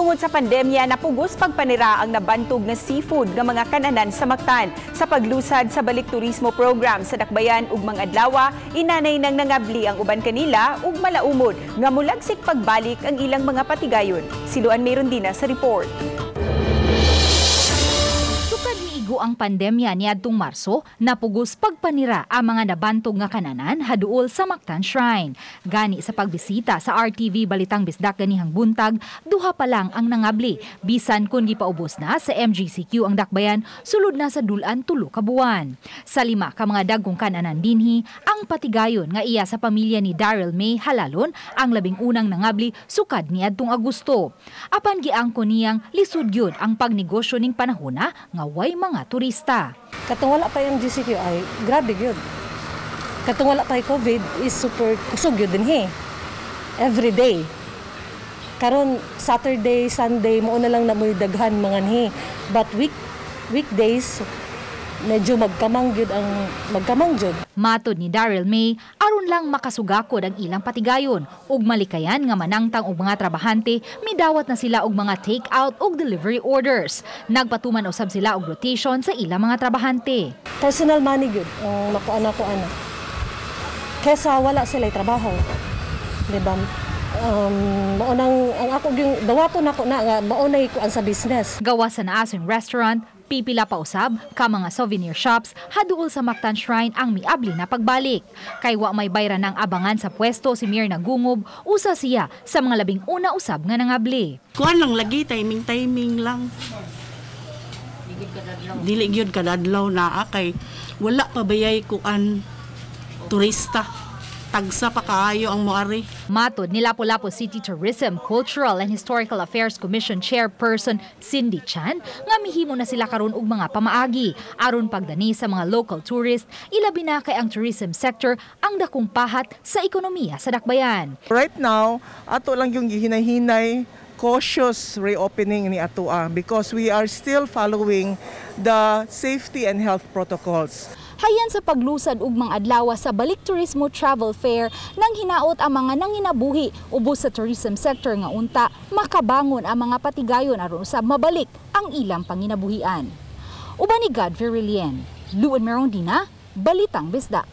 Tungod sa pandemya, napugos pagpanira ang nabantog nga seafood nga mga kananan sa Mactan. Sa paglusad sa Balik Turismo Program sa Dakbayan ug mga adlawa, inanay nang nangabli ang uban kanila ug malaumod nga mulagsik pagbalik ang ilang mga patigayon. Si Luan Merondina sa report. Sukad miigo ang pandemya niadtong Marso, napugos pagpanira ang mga nabantog nga kananan haduol sa Mactan Shrine. Gani sa pagbisita sa RTV Balitang Bisdak ganihang buntag, duha pa lang ang nangabli. Bisan kung gipaubos na sa MGCQ ang dakbayan, sulod na sa dulan 3 ka buwan. Sa lima ka mga dagkong kananan dinhi, ang patigayon nga iya sa pamilya ni Daryl May Halalon ang labing unang nangabli sukad niadtong Agosto. Apan giangko niyang lisod gyud ang pagnegosyo ning panahona nga way mga turista. Katong wala pa yung GCQ ay grabe gyud. Katong wala pa yung COVID is super kusog gyud dinhi. Every day. Karon Saturday, Sunday mao na lang na mo'y daghan mga nhi. But weekdays medyo magkamang gyud ang magkamang gyud. Matod ni Daryl May, aron lang makasugakod ang ilang patigayon ug malikayan nga manangtang og mga trabahante, midawat na sila og mga take-out ug delivery orders. Nagpatuman usab sila og rotation sa ilang mga trabahante. Personal money gyud ang makuha nako ana. Kesa wala sila trabaho. Di ba? Mao nang ang ako gyud dawaton nako na nga mao nay kuan sa business. Gawas sa naasong restaurant, pipila pa usab ka mga souvenir shops haduol sa Mactan Shrine ang miabli na pagbalik. Kay wa may bayra ng abangan sa pwesto si Mirna Gungob, usa siya sa mga 11 usab nga nangabli. Kuan lang lagi, timing timing lang. Dili gyud kadadlaw naa kay wala pa bayay kuan turista. Tagsa pa kaayo ang moari. Matod ni Lapu-Lapu City Tourism, Cultural and Historical Affairs Commission Chairperson Cindy Chan nga mihimo na sila karon og mga pamaagi aron pagdani sa mga local tourist, ilabi na kay ang tourism sector ang dakong pahat sa ekonomiya sa dakbayan. Right now, ato lang yung gihinay-hinay, cautious reopening ni atoa because we are still following the safety and health protocols. Hayan sa paglusad og mga adlaw sa Balik Turismo Travel Fair, nang hinaot ang mga nanginabuhi ubos sa tourism sector nga unta makabangon ang mga patigayon aron usab mabalik ang ilang panginabuhian. Uban ni Godfrey Relien, Luan Merondina, Balitang Bisdak.